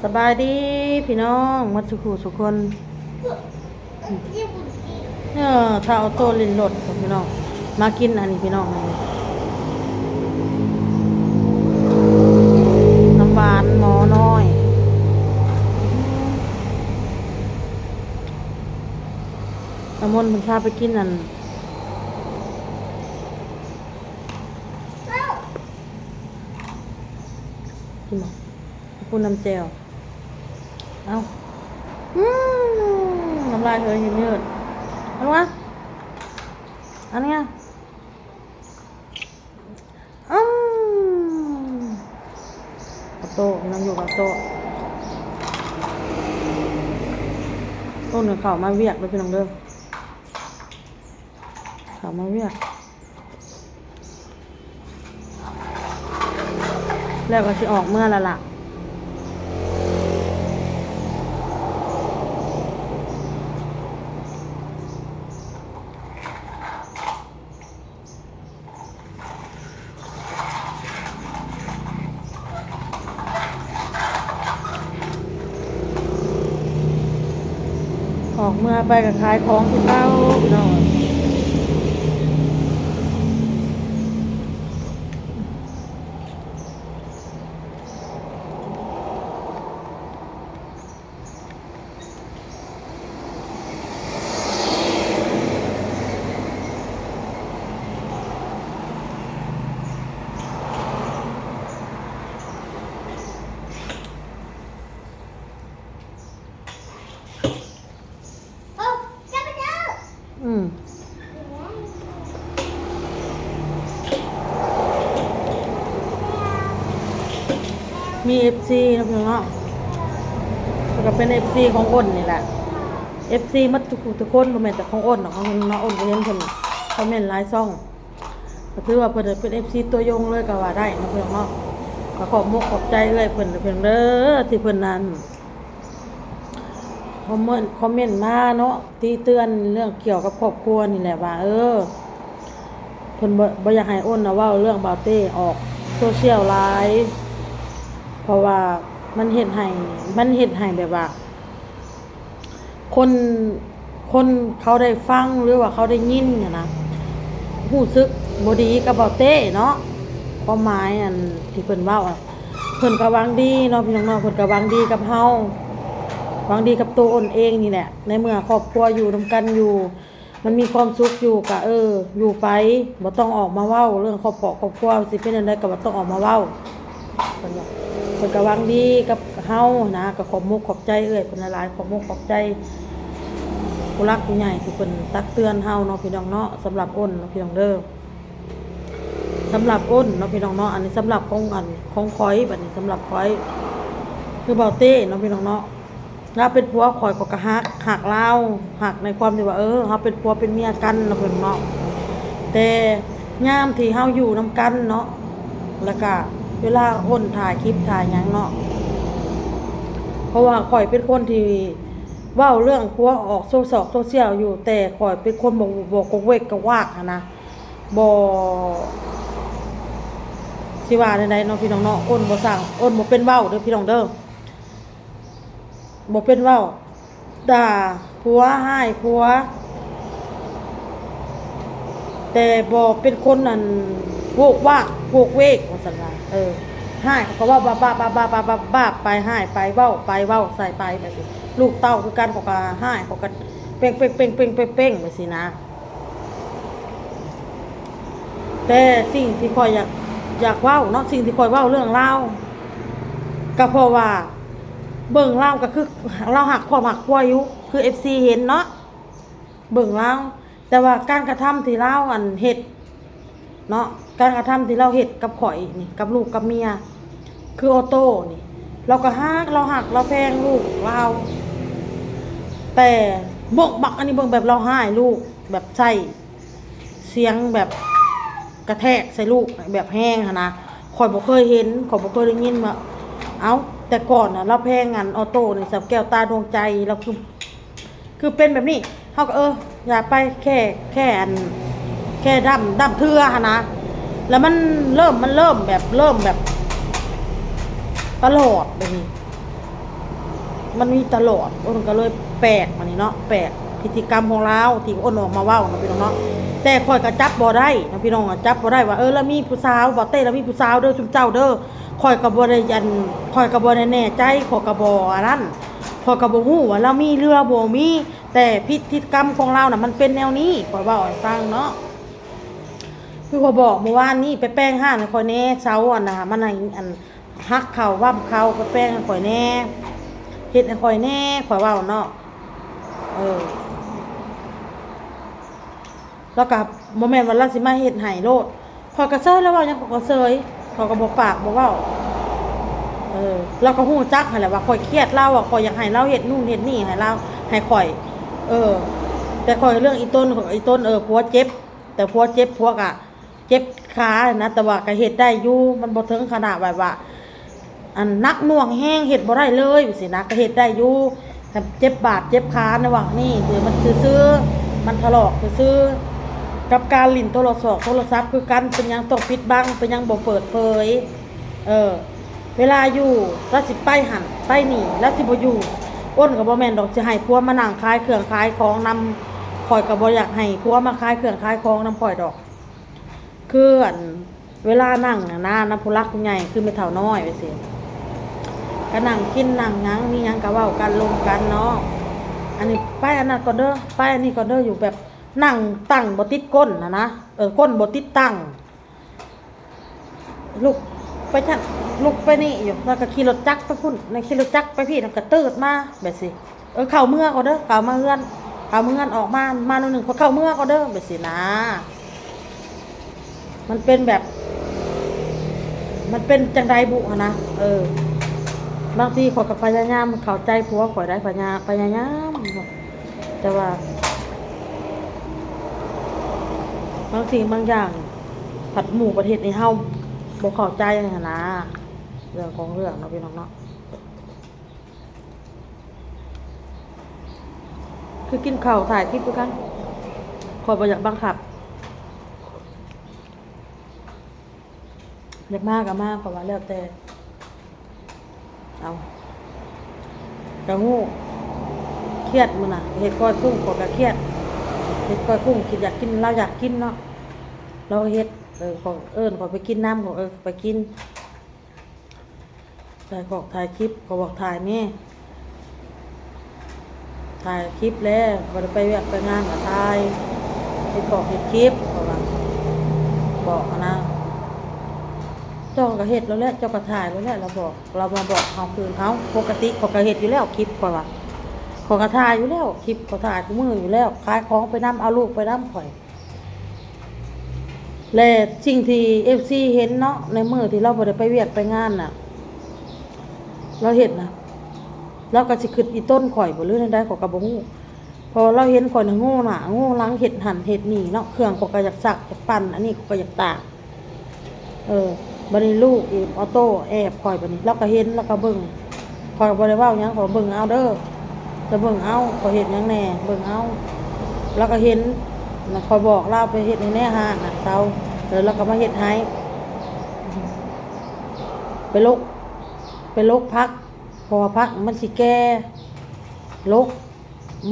ສະບາຍດີພີ່ນ້ອງໝົດສູ່ຜູ້ສູ່ຄົນ. ເອີ ຖ້າເອົາໂຕຫຼິ້ນລົດພີ່ນ້ອງ ມາກິນອັນນີ້ພີ່ນ້ອງ ນ້ຳຫວານໝໍນ້ອຍ. ນ້ຳມົນເພິ່ນພາໄປກິນອັນ ກິນບໍ່? ເຂົ້າປຸ້ນນ້ຳແຈ່ວ. ເອົ້າ ອືມ ນ້ຳລາຍເຮີຍເຮີຍ. ອັນວະ ອັນເນີ້ຍ ອືມ ເອົາໂຕະ ພີ່ນ້ອງຢູ່ກັບໂຕະ. ໂຕະໜຶ່ງເຂົ້າມາວຽກເດີພີ່ນ້ອງເດີ ເຂົ້າມາວຽກ ແລ້ວກໍຊິອອກເມືອແລ້ວລະ. ອອກເມືອໄປກໍຂາຍຂອງຄືເກົ່າພີ່ນ້ອງ. ອືມ ມີເອັຟຊີເນາະພີ່ນ້ອງເນາະ ເພິ່ນກໍເປັນເອັຟຊີຂອງອ້ນນີ້ແຫຼະ ເອັຟຊີໝົດທຸກຜູ້ທຸກຄົນ ບໍ່ແມ່ນແຕ່ຂອງອ້ນດອກ ຂອງເພິ່ນເນາະ. ອ້ນກໍເຫັນເພິ່ນຄອມເມັນຫຼາຍຊ່ອງ ກໍຖືວ່າເພິ່ນເປັນເອັຟຊີຕັວຍົງເລີຍກໍວ່າໄດ້ເນາະພີ່ນ້ອງເນາະ. ກໍຂອບມຸກຂອບໃຈເອື້ອຍເພິ່ນເນາະ ເພິ່ນເດີ ທີ່ເພິ່ນນັ້ນ ຄອມເມັນ ຄອມເມັນມາເນາະ ຕິເຕືອນເລື່ອງກ່ຽວກັບຄອບຄົວນີ້ແຫຼະວ່າ ເອີ ເພິ່ນບໍ່ ບໍ່ຢາກໃຫ້ອ້ນນະເວົ້າເລື່ອງບ່າວເຕ້ອອກໂຊຊຽວຫຼາຍ ເພາະວ່າມັນເຮັດໃຫ້ ມັນເຮັດໃຫ້ແບບວ່າ ຄົນ ຄົນເຂົາໄດ້ຟັງ ຫຼືວ່າເຂົາໄດ້ຍິນຫັ້ນນະ ຮູ້ສຶກບໍ່ດີກັບບ່າວເຕ້ເນາະ. ຄວາມໝາຍອັນທີ່ເພິ່ນເວົ້າອະ ເພິ່ນກໍຫວັງດີເນາະ ພີ່ນ້ອງເນາະ ເພິ່ນກໍຫວັງດີກັບເຮົາ ຫວັງດີກັບໂຕອ້ນເອງນີ້ແຫຼະ. ໃນເມື່ອຄອບຄົວຢູ່ນຳກັນຢູ່ ມັນມີຄວາມສຸກຢູ່ ກະ ເອີ ຢູ່ໄປ ບໍ່ຕ້ອງອອກມາເວົ້າເລື່ອງຄອບຄົວ ຄອບຄົວຊິເປັນແນວໃດກໍບໍ່ຕ້ອງອອກມາເວົ້າ. ເພິ່ນວ່າ ເພິ່ນກໍຫວັງດີກັບເຮົານະ ກໍຂອບມຸກຂອບໃຈເອື້ອຍເພິ່ນຫຼາຍໆ ຂອບມຸກຂອບໃຈຜູ້ຫຼັກຜູ້ໃຫຍ່ທີ່ເພິ່ນຕັກເຕືອນເຮົາເນາະ ພີ່ນ້ອງເນາະ. ສຳລັບອ້ນເນາະ ພີ່ນ້ອງເດີ ສຳລັບອ້ນເນາະ ພີ່ນ້ອງເນາະ. ອັນນີ້ສຳລັບຂອງ ອັນ ຂອງຂ້ອຍ ບັດນີ້ສຳລັບຂ້ອຍ ຄືບ່າວເຕ້ເນາະ ພີ່ນ້ອງເນາະ. ລາວເປັນຜົວຂ້ອຍ ຂ້ອຍກໍຮັກ ຮັກລາວ ຮັກໃນຄວາມທີ່ວ່າ ເອີ ເຮົາເປັນຜົວເປັນເມຍກັນເນາະ ເພິ່ນເນາະ. ແຕ່ຍາມທີ່ເຮົາຢູ່ນຳກັນເນາະ ແລ້ວກະເວລາອ້ນຖ່າຍຄລິບຖ່າຍຫຍັງເນາະ ເພາະວ່າຂ້ອຍເປັນຄົນທີ່ເວົ້າເລື່ອງຜົວອອກໂຊຊອກໂຊຊຽວຢູ່ ແຕ່ຂ້ອຍເປັນຄົນບໍ່ ບໍ່ກົກເວັກກະວາກຫັ້ນນະ ບໍ່ ຊິວ່າແນວໃດເນາະ ພີ່ນ້ອງເນາະ. ອ້ນບໍ່ສ້າງ ອ້ນບໍ່ເປັນເວົ້າເດີ ພີ່ນ້ອງເດີ. ບໍ່ເປັນເວົ້າ ດ່າຜົວ ຮ້າຍຜົວ ແຕ່ບໍ່ເປັນຄົນ ອັນ ໂວກວາກໂວກເວກ ວ່າຊັ້ນວ່າ. ເອີ ຮ້າຍເຂົາກໍເວົ້າບາບໆໆໆໆ ບາບໄປ ຮ້າຍໄປ ເວົ້າໄປ ເວົ້າໃສ່ໄປ ແບບນີ້. ລູກເຕົ້າຄືກັນ ເຂົາກໍຮ້າຍ ເຂົາກໍເປັ້ງໆໆໆໆ ແບບຊີ້ນະ. ແຕ່ສິ່ງທີ່ຂ້ອຍຢາກ ຢາກເວົ້າເນາະ ສິ່ງທີ່ຂ້ອຍເວົ້າເລື່ອງລາວ ກໍເພາະວ່າເບິ່ງລາວກໍຄືລາວຮັກຄອບຮັກຄົວຢູ່ ຄືເອັຟຊີເຫັນເນາະ ເບິ່ງລາວ. ແຕ່ວ່າການກະທຳທີ່ລາວ ອັນ ເຮັດເນາະ ການກະທຳທີ່ລາວເຮັດກັບຂ້ອຍນີ້ ກັບລູກກັບເມຍ ຄືໂອໂຕ້ນີ້ ລາວກໍຮັກ ລາວຮັກລາວແພງລູກລາວ ແຕ່ເບິ່ງບັກອັນນີ້ ເບິ່ງແບບລາວຮ້າຍລູກ ແບບໃຊ້ ສຽງແບບກະແທກໃສ່ລູກແບບແຮງຫັ້ນນະ ຂ້ອຍບໍ່ເຄີຍເຫັນ ຂ້ອຍບໍ່ເຄີຍໄດ້ຍິນວ່າ ເອົ້າ ແຕ່ກ່ອນນະລາວແພງອັນໂອໂຕ້ນີ້ ສ່ຳແກ້ວຕາດວງໃຈ ລາວຄື ຄືເປັນແບບນີ້ ເຮົາກໍ ເອີ ຢ່າໄປແຄ່ ແຄ່ອັນ ແຄ່ດຳ ດຳເທື່ອຫັ້ນນະ ແລ້ວມັນເລີ່ມ ມັນເລີ່ມແບບ ເລີ່ມແບບຕະຫຼອດແບບນີ້ ມັນມີຕະຫຼອດ. ອ້ນກໍເລີຍແປກບາດນີ້ເນາະ, ແປກພຶດຕິກຳຂອງລາວທີ່ອ້ນອອກມາເວົ້ານະພີ່ນ້ອງເນາະ. ແຕ່ຂ້ອຍກໍຈັບບໍ່ໄດ້ນະພີ່ນ້ອງ, ຈັບບໍ່ໄດ້ວ່າ ເອີ ລາວມີຜູ້ສາວບໍ່, ເຕ້ລາວມີຜູ້ສາວເດີ ຊຸມເຈົ້າເດີ. ຂ້ອຍກໍບໍ່ໄດ້ ອັນ ຂ້ອຍກໍບໍ່ໄດ້ແນ່ໃຈ, ຂ້ອຍກໍບໍ່ອັນນັ້ນ, ຂ້ອຍກໍບໍ່ຮູ້ວ່າລາວມີ ຫຼື ບໍ່ມີ. ແຕ່ພຶດຕິກຳຂອງລາວນະ ມັນເປັນແນວນີ້, ຂ້ອຍເວົ້າໃຫ້ຟັງເນາະ. ຄືຂ້ອຍບອກມື້ວານນີ້ ໄປແປງຮ້ານໃຫ້ຂ້ອຍແດ່, ເສົາອັນນະ ມັນໃຫ້ ອັນ ຫັກເຂົ້າ ຫວ່ຳເຂົ້າ, ໄປແປງໃຫ້ຂ້ອຍແດ່, ເຮັດໃຫ້ຂ້ອຍແດ່, ຂ້ອຍເວົ້າເນາະ. ເອີ ແລ້ວກໍບໍ່ແມ່ນວ່າລາວຊິມາເຮັດໃຫ້ໂລດ, ຂ້ອຍກໍເຊີຍ, ລາວເວົ້າຫຍັງຂ້ອຍກໍເຊີຍ, ຂ້ອຍກໍບໍ່ປາກບໍ່ເວົ້າ. ເອີ ລາວກໍຮູ້ຈັກຫັ້ນແຫຼະວ່າຂ້ອຍຄຽດລາວ, ວ່າຂ້ອຍຢາກໃຫ້ລາວເຮັດນູ້ນເຮັດນີ້ໃຫ້ລາວ ໃຫ້ຂ້ອຍ. ເອີ ແຕ່ຂ້ອຍເລື່ອງອີຕົນ, ອີຕົນ ເອີ ຜົວເຈັບ, ແຕ່ຜົວເຈັບ ຜົວກໍ ເຈັບຂານະ, ແຕ່ວ່າກໍເຮັດໄດ້ຢູ່, ມັນບໍ່ເຖິງຂະໜາດແບບວ່າ ອັນ ໜັກໜ່ວງແຮງ ເຮັດບໍ່ໄດ້ເລີຍຊີ້ນະ, ກໍເຮັດໄດ້ຢູ່. ແຕ່ເຈັບບາດເຈັບຂາໃນຫວ່າງນີ້ ຄືມັນຊື່ໆ, ມັນຖະຫຼອກຊື່ໆ. ກັບການຫຼິ້ນໂທລະສອກໂທລະສັບຄືກັນ, ເປັນຫຍັງຕ້ອງປິດບັງ, ເປັນຫຍັງບໍ່ເປີດເຜີຍ? ເອີ ເວລາຢູ່ ລາວຊິໄປຫັ້ນໄປນີ້, ລາວຊິບໍ່ຢູ່. ອ້ນກໍບໍ່ແມ່ນດອກ ຊິໃຫ້ຜົວມານັ່ງຂາຍເຄື່ອງຂາຍຂອງນຳ, ຂ້ອຍກໍບໍ່ຢາກໃຫ້ຜົວມາຂາຍເຄື່ອງຂາຍຂອງນຳຂ້ອຍດອກ. ຄື ອັນ ເວລານັ່ງນະນາ ນຳຜູ້ຫຼັກຜູ້ໃຫຍ່ ຄືແມ່ເຖົ້ານ້ອຍໄປຊີ້ ກໍນັ່ງກິນນັ່ງຫຍັງ ມີຫຍັງກໍເວົ້າກັນລົມກັນເນາະ. ອັນນີ້ໄປອັນນັ້ນກ່ອນເດີ ໄປອັນນີ້ກ່ອນເດີ ຢູ່ແບບນັ່ງຕັ້ງບໍ່ຕິດກົ້ນນະນະ, ເອີ ກົ້ນບໍ່ຕິດຕັ້ງ, ລຸກໄປຊັ້ນ ລຸກໄປນີ້ຢູ່ ແລ້ວກໍຂີ່ລົດຈັກໄປພຸ້ນ ແລ້ວຂີ່ລົດຈັກໄປພີ້ ແລ້ວກໍຕື່ນມາແບບຊີ້. ເອີ ເຂົ້າເມືອກ່ອນເດີ ເຂົ້າມາເຮືອນ ເຂົ້າມາເຮືອນ ອອກມາ ມາໜ້ອຍໜຶ່ງ ຂ້ອຍເຂົ້າເມືອກ່ອນເດີ ແບບຊີ້ນະ. ມັນເປັນແບບ ມັນເປັນຈັ່ງໃດບຸຫັ້ນນະ. ເອີ ບາງທີຂ້ອຍກໍພະຍາຍາມເຂົ້າໃຈຜົວຂ້ອຍໄດ໋ ພະຍາ ພະຍາຍາມ, ແຕ່ວ່າບາງສິ່ງບາງຢ່າງ ພັດໝູ່ພັດເຮັດໃຫ້ເຮົາບໍ່ເຂົ້າໃຈຫັ້ນນະ. ເລື່ອງຂອງເລື່ອງເນາະ ພີ່ນ້ອງເນາະ. ຄືກິນເຂົ້າຖ່າຍຄລິບຄືກັນ ຂ້ອຍບໍ່ຢາກບັງຄັບ, ຢາກມາກໍມາ ຂ້ອຍວ່າແລ້ວແຕ່. ເອົາ ກະຮູ້ ຄຽດມື້ນະ ເຮັດກ້ອຍກຸ້ງ ຂ້ອຍກະຄຽດ, ເຮັດກ້ອຍກຸ້ງ ຄິດຢາກກິນ ລາວຢາກກິນເນາະ ລາວເຮັດ. ເອີ ຂ້ອຍເອີ້ນ ຂ້ອຍໄປກິນນຳ ຂ້ອຍ ເອີ ໄປກິນ. ຖ່າຍຂອງ ຖ່າຍຄລິບ ເຂົາບອກ ຖ່າຍແມ່ ຖ່າຍຄລິບແລ້ວ ບໍ່ໄດ້ໄປວຽກໄປງານກໍຖ່າຍ ເຮັດຂອງເຮັດຄລິບ ເຂົາວ່າ ບອກຫັ້ນນະ. ເຈົ້າກໍເຮັດແລ້ວແຫຼະ ເຈົ້າກໍຖ່າຍແລ້ວແຫຼະ ລາວບອກ ລາວມາບອກເຮົາຄືນເຮົາ. ປົກກະຕິເຂົາກໍເຮັດຢູ່ແລ້ວຄລິບ ຂ້ອຍວ່າ ຂ້ອຍກໍຖ່າຍຢູ່ແລ້ວຄລິບ ຂ້ອຍຖ່າຍຄູ່ມື້ຢູ່ແລ້ວ ຂາຍຂອງໄປນຳ ເອົາລູກໄປນຳຂ້ອຍ. ແລະ ສິ່ງທີ່ເອັຟຊີເຫັນເນາະ ໃນມື້ທີ່ລາວບໍ່ໄດ້ໄປວຽກໄປງານນະ ລາວເຮັດນະ ລາວກໍຊິຄິດອີຕົນຂ້ອຍບໍ່ ຫຼືແນວໃດ ຂ້ອຍກໍບໍ່ຮູ້ ເພາະວ່າລາວເຫັນຂ້ອຍນະ ໂງ່ໜ້າໂງ່ຫຼັງ ເຮັດຫັ້ນເຮັດນີ້ເນາະ ເຄື່ອງຂ້ອຍກໍຢາກຊັກຢາກປັ່ນ ອັນນີ້ຂ້ອຍກໍຢາກຕາກ. ເອີ ບັດນີ້ລູກອີກ ອອໂຕ້ແອບຂ້ອຍ ບັດນີ້ລາວກໍເຫັນ ລາວກໍເບິ່ງ ຂ້ອຍກໍບໍ່ໄດ້ເວົ້າຫຍັງ ຂ້ອຍເບິ່ງເອົາເດີ ຈະເບິ່ງເອົາ ຂ້ອຍເຮັດຫຍັງແດ່ ເບິ່ງເອົາ. ລາວກໍເຫັນ ຂ້ອຍບອກລາວໄປເຮັດໃຫ້ແດ່ຮ້ານນະ ເຊົາ ເອີ ລາວກໍມາເຮັດໃຫ້ ໄປລົກ ໄປລົກຜັກ ເພາະວ່າຜັກມັນຊິແກ່ ລົກ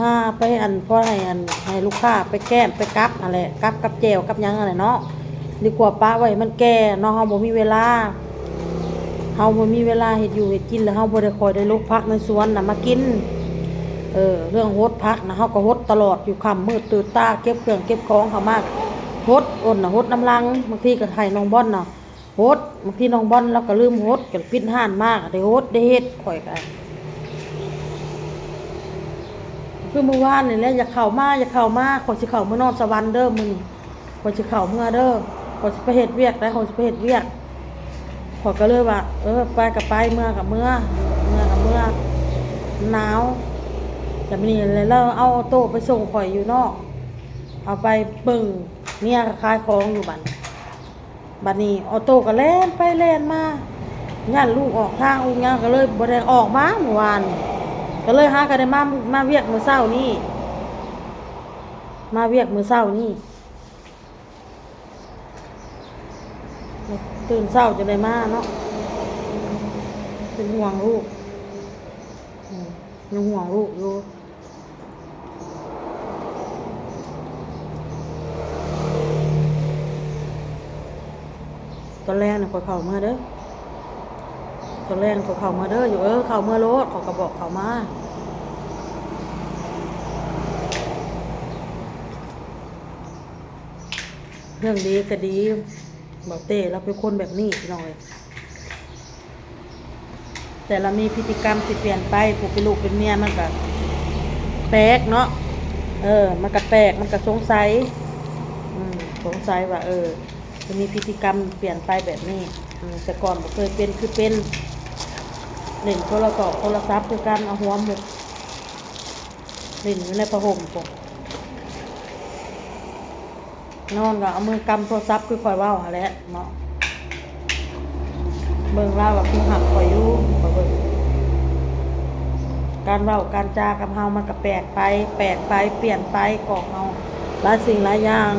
ມາໄປ ອັນ ພໍໃຫ້ ອັນ ໃຫ້ລູກຄ້າໄປແກ້ມໄປກັບຫັ້ນແຫຼະ ກັບກັບແຈ່ວກັບຫຍັງຫັ້ນແຫຼະເນາະ ດີກວ່າປະໄວ້ໃຫ້ມັນແກ່ເນາະ. ເຮົາບໍ່ມີເວລາ ເຮົາບໍ່ມີເວລາເຮັດຢູ່ເຮັດກິນ ແລ້ວເຮົາບໍ່ໄດ້ຄ່ອຍໄດ້ລົກຜັກໃນສວນນະມາກິນ. ເອີ ເລື່ອງຫົດຜັກນະ ເຮົາກໍຫົດຕະຫຼອດຢູ່ ຄ່ຳມືດຕື່ນຕາ ເກັບເຄື່ອງເກັບຂອງເຂົ້າມາ ຫົດ ອົນນະ ຫົດນຳຫຼັງ ບາງທີກໍໃຫ້ນ້ອງບອນນະ ຫົດ ບາງທີນ້ອງບອນລາວກໍລືມຫົດ ກໍປິດຮ້ານມາກໍໄດ້ຫົດໄດ້ເຮັດ. ຂ້ອຍກໍຄືມື້ວານນີ້ແຫຼະ ຢາກເຂົ້າມາ ຢາກເຂົ້າມາ ຂ້ອຍຊິເຂົ້າເມືອນອນສະຫວັນເດີມື້ນີ້ ຂ້ອຍຊິເຂົ້າເມືອເດີ ຂ້ອຍຊິໄປເຮັດວຽກໄດ໋ ຂ້ອຍຊິໄປເຮັດວຽກ. ຂ້ອຍກໍເລີຍວ່າ ເອີ ໄປກໍໄປ ເມືອກໍເມືອ ເມືອກໍເມືອ ໜາວ. ແລ້ວມື້ນີ້ແຫຼະ ລາວເອົາອອໂຕ້ໄປສົ່ງຂ້ອຍຢູ່ນອກ ເອົາໄປເບິ່ງ ເມຍກໍຂາຍຂອງຢູ່ ບັດ ບັດນີ້ອອໂຕ້ກໍແລ່ນໄປແລ່ນມາ ຢ້ານລູກອອກທາງອອກຫຍັງ ກໍເລີຍບໍ່ໄດ້ອອກມາມື້ວານນີ້ ກໍເລີຍຫາກໍໄດ້ມາ ມາວຽກມື້ເຊົ້ານີ້ ມາວຽກມື້ເຊົ້ານີ້ ຕື່ນເຊົ້າຈັ່ງໄດ້ມາເນາະ ເປັນຫ່ວງລູກ. ຍັງຫ່ວງລູກຢູ່. ຕອນແລງນະຂ້ອຍເຂົ້າເມືອເດີ ຕອນແລງຂ້ອຍເຂົ້າເມືອເດີ ຢູ່ ເອີ ເຂົ້າເມືອໂລດ ຂ້ອຍກໍບອກເຂົ້າມາ. ເລື່ອງດີກໍດີ ບໍ່ເຕ້ລາວເປັນຄົນແບບນີ້ ພີ່ນ້ອງເອີຍ. ແຕ່ລະມີພຶດຕິກຳທີ່ປ່ຽນໄປ ຜູ້ເປັນລູກເປັນເມຍ ມັນກະແປກເນາະ ເອີ ມັນກະແປກ ມັນກະສົງໄສ ອືມ ສົງໄສວ່າ ເອີ ຄືມີພຶດຕິກຳປ່ຽນໄປແບບນີ້ ອືມ ແຕ່ກ່ອນບໍ່ເຄີຍເປັນ ຄືເປັນ ຫຼິ້ນໂທລະສອບໂທລະສັບຄືກັນ ເອົາຫົວມຸກຫຼິ້ນຢູ່ໃນຜ້າຫົ່ມພຸ້ນ. ນອນກໍເອົາມືກຳໂທລະສັບຄືຂ້ອຍເວົ້າຫັ້ນແຫຼະເນາະ ເບິ່ງລາວກໍຄືຮັກຂ້ອຍຢູ່ ຂ້ອຍເບິ່ງ ການເວົ້າການຈາກັບເຮົາມັນກໍແປກໄປ ແປກໄປ ປ່ຽນໄປ ກອກເຮົາ ຫຼາຍສິ່ງຫຼາຍຢ່າງ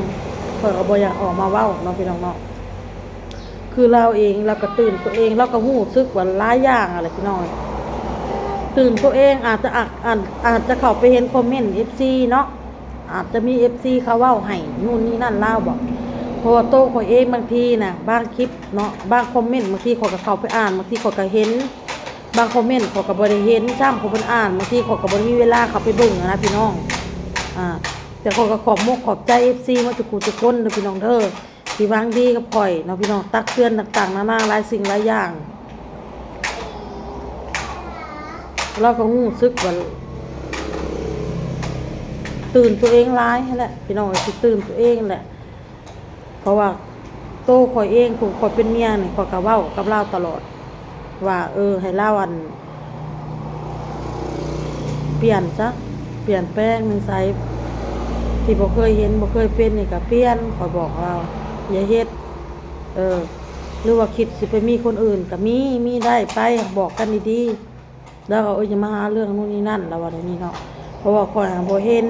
ຂ້ອຍກໍບໍ່ຢາກອອກມາເວົ້າເນາະ ພີ່ນ້ອງເນາະ. ຄືລາວເອງ ລາວກໍຕື່ນຕົວເອງ ລາວກໍຮູ້ສຶກວ່າຫຼາຍຢ່າງຫັ້ນແຫຼະ ພີ່ນ້ອງເອີຍ ຕື່ນຕົວເອງ ອາດຈະ ອາດ ອາດ ອາດຈະເຂົ້າໄປເຫັນຄອມເມັນເອັຟຊີເນາະ ອາດຈະມີເອັຟຊີເຂົາເວົ້າໃຫ້ນູ່ນນີ້ນັ້ນລາວບໍ ເພາະວ່າໂຕຂ້ອຍເອງບາງທີນະ ບາງຄລິບເນາະ ບາງຄອມເມັນ ບາງທີຂ້ອຍກໍເຂົ້າໄປອ່ານ ບາງທີຂ້ອຍກໍເຫັນ ບາງຄອມເມັນຂ້ອຍກໍບໍ່ໄດ້ເຫັນຊ້ຳ ຂ້ອຍບໍ່ໄດ້ອ່ານ ບາງທີຂ້ອຍກໍບໍ່ໄດ້ມີເວລາເຂົ້າໄປເບິ່ງຫັ້ນນະ ພີ່ນ້ອງ ອາ ແຕ່ຂ້ອຍກໍຂອບມົກຂອບໃຈເອັຟຊີໝົດທຸກຜູ້ທຸກຄົນເດີ ພີ່ນ້ອງເດີ ທີ່ຫວັງດີກັບຂ້ອຍເນາະ ພີ່ນ້ອງ ຕັກເຕືອນຕ່າງໆນານາຫຼາຍສິ່ງຫຼາຍຢ່າງ ລາວກໍຮູ້ສຶກວ່າຕື່ນຕົວເອງຫຼາຍຫັ້ນແຫຼະ ພີ່ນ້ອງເອີຍ ຊິຕື່ນຕົວເອງແຫຼະ ເພາະວ່າໂຕຂ້ອຍເອງ ຜູ້ຂ້ອຍເປັນເມຍນີ້ ຂ້ອຍກໍເວົ້າກັບລາວຕະຫຼອດ ວ່າ ເອີ ໃຫ້ລາວ ອັນ ປ່ຽນຊະ ປ່ຽນແປງນິໄສ ທີ່ບໍ່ເຄີຍເຫັນ ບໍ່ເຄີຍເປັນນີ້ກໍປ່ຽນ ຂ້ອຍບອກລາວ ຢ່າເຮັດ ເອີ ຫຼືວ່າຄິດຊິໄປມີຄົນອື່ນກໍມີ ມີໄດ້ໄປ ບອກກັນດີໆ ແລ້ວກໍ ເອີ ຢ່າມາຫາເລື່ອງນູ່ນນີ້ນັ້ນ ລາວວ່າແນວນີ້ເນາະ ເພາະວ່າຂ້ອຍຫາບໍ່ເຫັນ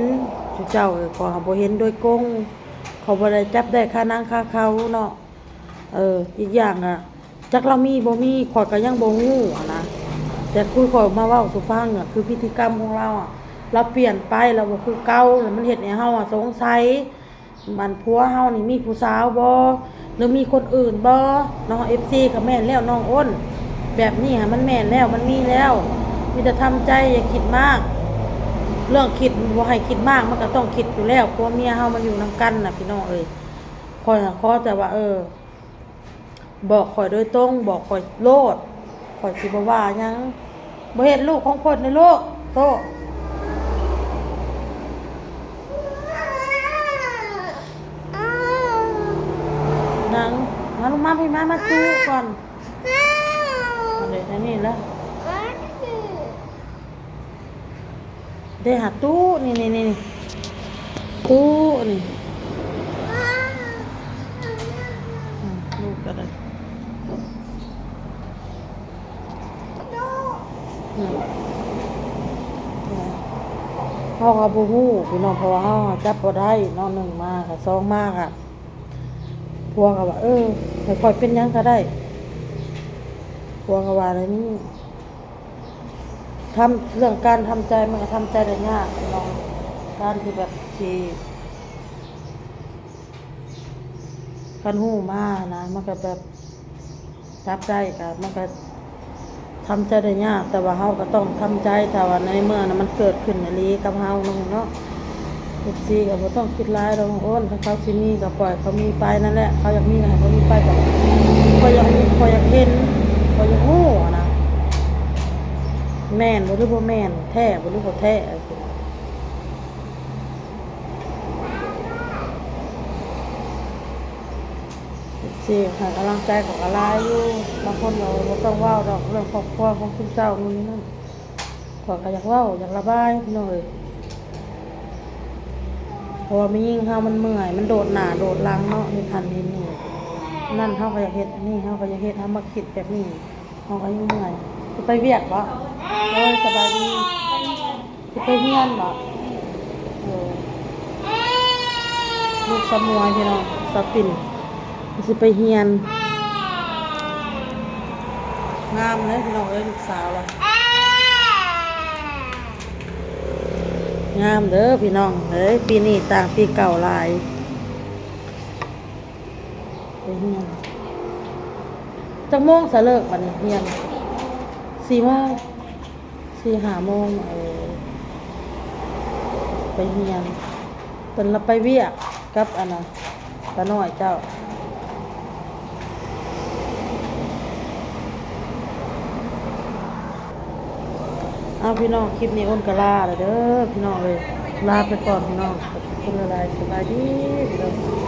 ຊຸເຈົ້າ ເອີ ຂ້ອຍຫາບໍ່ເຫັນໂດຍກົງ ຂ້ອຍບໍ່ໄດ້ຈັບໄດ້ຄາໜັງຄາເຂົາເນາະ ເອີ ອີກຢ່າງອະ ຈັກລາວມີບໍ່ມີ ຂ້ອຍກໍຍັງບໍ່ຮູ້ຫັ້ນນະ ແຕ່ຄືຂ້ອຍມາເວົ້າສູ່ຟັງອະ ຄືພຶດຕິກຳຂອງລາວອະ ລາວປ່ຽນໄປ ລາວບໍ່ຄືເກົ່າ ແລ້ວມັນເຮັດໃຫ້ເຮົາອະສົງໄສ ອັນຜົວເຮົານີ້ມີຜູ້ສາວບໍ່ ຫຼືມີຄົນອື່ນບໍ່ເນາະ ເອັຟຊີ ກໍແມ່ນແລ້ວນ້ອງໂອນ ແບບນີ້ຫະ ມັນແມ່ນແລ້ວ ມັນມີແລ້ວ ມີແຕ່ທຳໃຈ ຢ່າຄິດມາກ ເລື່ອງຄິດ ບໍ່ໃຫ້ຄິດມາກ ມັນກໍຕ້ອງຄິດຢູ່ແລ້ວ ຜົວເມຍເຮົາມາຢູ່ນຳກັນນະ ພີ່ນ້ອງເອີຍ ຂ້ອຍຫາຂໍແຕ່ວ່າ ເອີ ບອກຂ້ອຍໂດຍຕົງ ບອກຂ້ອຍໂລດ ຂ້ອຍຊິບໍ່ວ່າຫຍັງ ບໍ່ເຮັດລູກຂອງເພິ່ນເດ້ລູກ ໂຕ ນັ່ງ ມາລູກ ມາ ມາ ມາ ມາ ຈູກ່ອນ ເອົາເດ້ ອັນນີ້ລະ ເດ້ຫາຕູ້ ນີ້ໆໆ ຕູ້ນີ້ ອືມ ລູກກໍໄດ້ ອືມ ເຮົາກໍບໍ່ຮູ້ພີ່ນ້ອງ ເພາະວ່າເຮົາຈັບບໍ່ໄດ້ເນາະ ໜຶ່ງມາກະ ສອງມາກະ ຜົວກໍວ່າ ເອີ ໃຫ້ຂ້ອຍເປັນຫຍັງກໍໄດ້ ຜົວກໍວ່າແນວນີ້. ທຳ ເລື່ອງການທຳໃຈ ມັນກໍທຳໃຈໄດ້ຍາກເນາະ ການທີ່ແບບຊິ ຄັນຮູ້ມານະ ມັນກໍແບບຈັບໄດ້ ກໍ ມັນກໍທຳໃຈໄດ້ຍາກ ແຕ່ວ່າເຮົາກໍຕ້ອງທຳໃຈ ຖ້າວ່າໃນເມື່ອນະ ມັນເກີດຂຶ້ນອີ່ຫຼີກັບເຮົາເນາະ. ເອັຟຊີກໍບໍ່ຕ້ອງຄິດຫຼາຍດອກນ້ອງໂອນ ຄັນເຂົາຊິມີກໍປ່ອຍເຂົາມີໄປນັ້ນແຫຼະ ເຂົາຢາກມີກໍໃຫ້ເຂົາມີໄປ ກໍຂ້ອຍຢາກ ຂ້ອຍຢາກເຫັນ ຂ້ອຍຢາກຮູ້ຫັ້ນນະ ແມ່ນບໍ່ ຫຼືບໍ່ແມ່ນ ແທ້ບໍ່ ຫຼືບໍ່ແທ້ ເອັຟຊີໃຫ້ກຳລັງໃຈຂ້ອຍກໍຫຼາຍຢູ່ ບາງຄົນກໍບໍ່ຕ້ອງເວົ້າດອກ ເລື່ອງຄອບຄົວຂອງຊຸມເຈົ້າ ໂນ່ນນີ້ນັ້ນ. ຂ້ອຍກໍຢາກເວົ້າ ຢາກລະບາຍພີ່ນ້ອງເອີຍ ເພາະວ່າແມ່ຍິງເຮົາມັນເມື່ອຍ ມັນໂດດໜ້າໂດດຫຼັງເນາະ ເຮັດຫັ້ນເຮັດນີ້ ນັ້ນເຮົາກໍຢາກເຮັດ ອັນນີ້ເຮົາກໍຢາກເຮັດ ເຮົາມາຄິດແບບນີ້ ເຮົາກໍຍັງເມື່ອຍ. ຊິໄປວຽກບໍ? ໂດຍ ສະບາຍດີ. ຊິໄປຮຽນບໍ? ເອີ ລູກສາວໝວຍພີ່ນ້ອງ ສາວປິ່ນ ຊິໄປຮຽນ ງາມເດ້ພີ່ນ້ອງເອີຍ ລູກສາວລະ ງາມເດີພີ່ນ້ອງເອີຍ ປີນີ້ຕ່າງປີເກົ່າຫຼາຍ. ໄປຮຽນຈັກໂມງສະເລີກບັດນີ້ຮຽນ? ສີ່ໂມງ ສີ່ຫ້າໂມງ. ເອີ ໄປຮຽນ ເພິ່ນລະໄປວຽກກັບອັນນ່າ ປ້ານ້ອຍເຈົ້າ. ເອົາພີ່ນ້ອງ ຄລິບນີ້ອຸ່ນກະລາແລ້ວເດີພີ່ນ້ອງເອີຍ ລາໄປກ່ອນພີ່ນ້ອງ ຂອບຄຸນຫຼາຍໆ ສະບາຍດີພີ່ນ້ອງ.